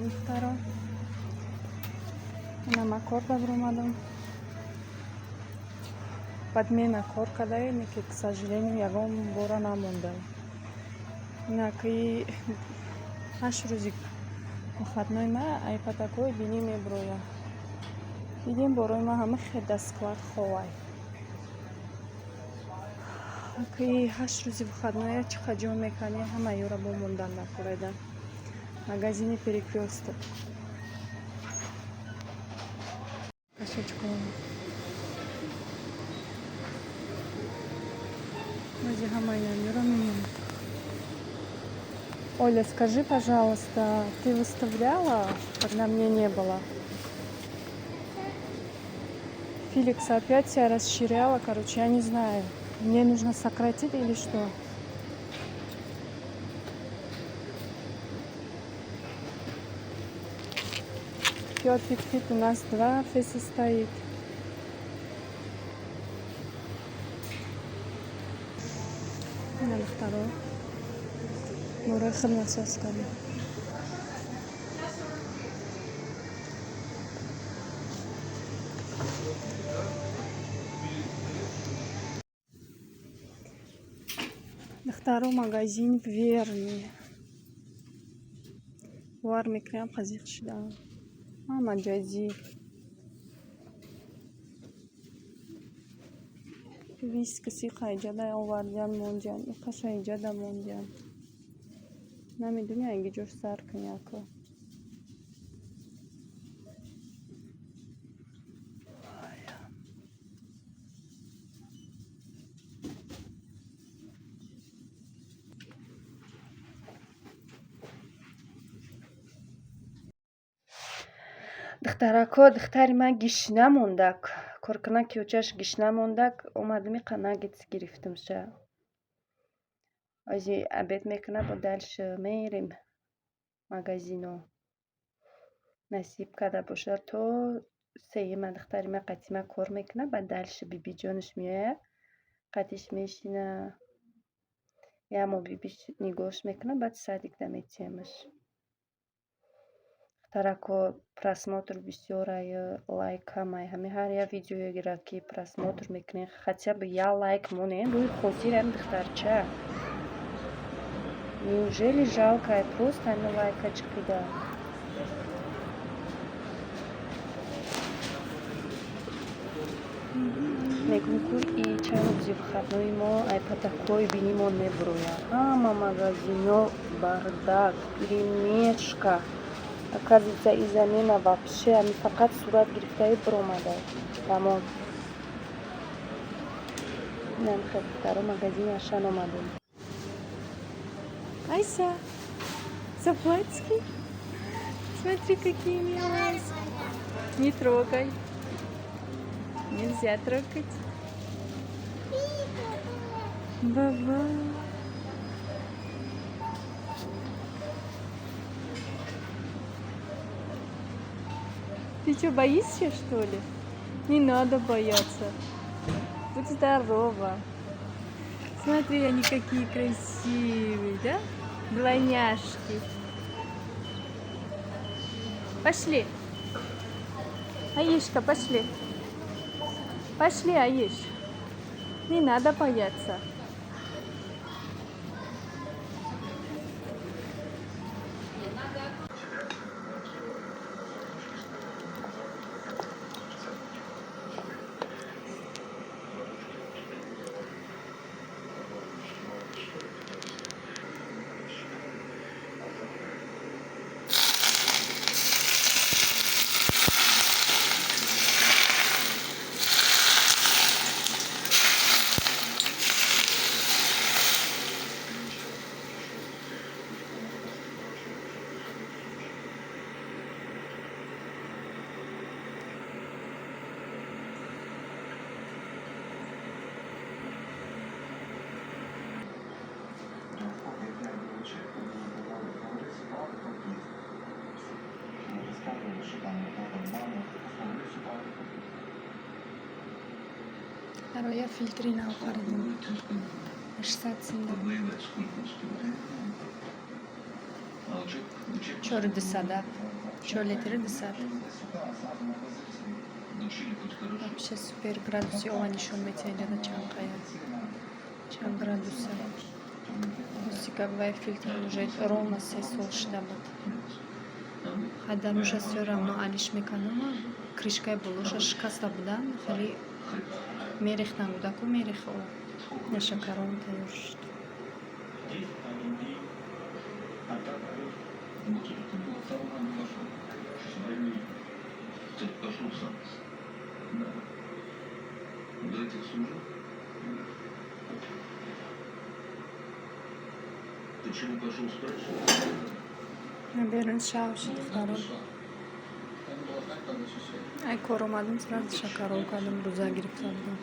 Духтаро, инама кор баромадам. Подмена кор кардаем, ки, к сожалению, ягон бора намондам. Инакаи 8 рӯзи выходной ма ай патакҳои бинӣ мебурояд. Дидем, борои ма ҳама хел дар склад ховай. Акаи 8 рӯзи выходной я чӣ қа ҷо мекардем, ҳама ёра бо мондан накореда. Магазини «Перекрёсток». Кошечку. Вроде ҳамаи ёра мемонад. Оля, скажи, пожалуйста, ты выставляла, когда мне не было? Феликс опять себя расширяла, короче, я не знаю. Мне нужно сократить или что? Perfect Fit у нас два феса стоит. Ина, духтаро. Мурой хидматсоз кардем. Духтаро, магазин Верни. Бовар мекунам, қазиқ шудам. Ҳама ҷой. Вискаси қайҷада овардиан мондиан, иқаша иҷада мондиан. Намедони, айги ҷош сар кунӣ ако. Духтарако, духтари ман гишна мондак. Коркунаки очаш гишна мондак. Омадам, иқа наггетс гирифтамша. Ози обед мекунам, бо дальше мерем магазино. Насиб карда бошад, то сеюма духтари ман қатима кор мекунад, баъд дальше бибиҷонаш меояд, қатиш мешина, як моҳ бибиш нигоҳш мекунад, баъд садик да метиҳемаш. Духтарако, просмотр бисёрай, лайк камай. Ҳами ҳар як видеоеро ки просмотр мекунем, хотя бы як лайк монем рӯи хотири ҳамин духтарча. Неужели жалко просто ҳамин лайка чиқида? Мегӯм, ку и чанд рӯзи выходной мо ай патакҳои бинимон мебурояд. Ҳама магазино бардак, перемешка. Оказывается, и замена вообще ами фақат сурат гирифтаи биромада. Тамом. Инам хел, духтаро, магазини Ашан омадем. Айся, заплатки. Смотри, какие милые. Не трогай. Нельзя трогать. Баба. Ты что, боишься, что ли? Не надо бояться. Будь здорова. Смотри, они какие красивые, да? Двойняшки. Пошли. Аишка, пошли. Пошли, Аиш. Не надо бояться. Я фильтри нав харидам. 800 сум. 4200. 4 литри 200. Вообще супер. Градуси ова нишон метиҳад, иҷода чанд қая, чанд градуса. Рости гап, вай филтр уже ровно 3 сол шуда буд. Хай, даруша всё равно алиш мекардам. Крышкаи болоша шикаста будан, хеле мерехтан будаку, мерех об. На, шакаром тайёр шуд. Пошел сам. Да. До этих служил? Почему пошел, спрашивал? Берун шав шуд, духтарон. Ай, кор омадам, сразу шакарол кардам, рӯза гирифта будам.